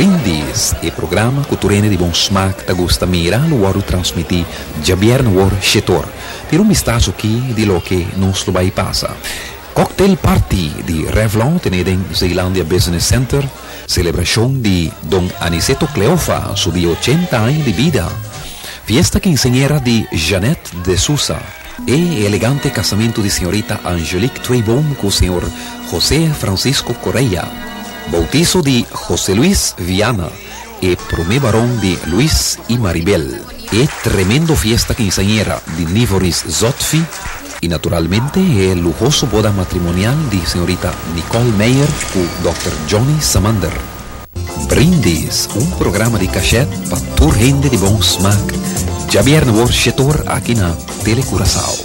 Brindis, e programa ku tur hende di bon smak ta gusta mira lo wòrdu transmití djabièrnè awor shetor. Tira un bistaso aki di loke nos lo bai pasa. Cocktail party di Revlon tené den Zeelandia Business Center, selebrashon di Don Aniceto Cleofa su di ochenta aña di bida, fiesta kinseñera di Jeanette de Sousa, e elegante kasamentu di señorita Angelique Tweeboom ku señor José Francisco Correa, bautiso di José Luis Viana, e promé baron di Luis i Maribel, e tremendo fiesta kinseñera di Nivoris Zotfi, I naturalmente e luhoso boda matrimonial di señorita Nicole Meyer cu Dòkter Johnny Samander. Brindis, un programa di cachet pa tur hende di bon smaak, djabièrnè wor shetor aki na Tele Curaçao.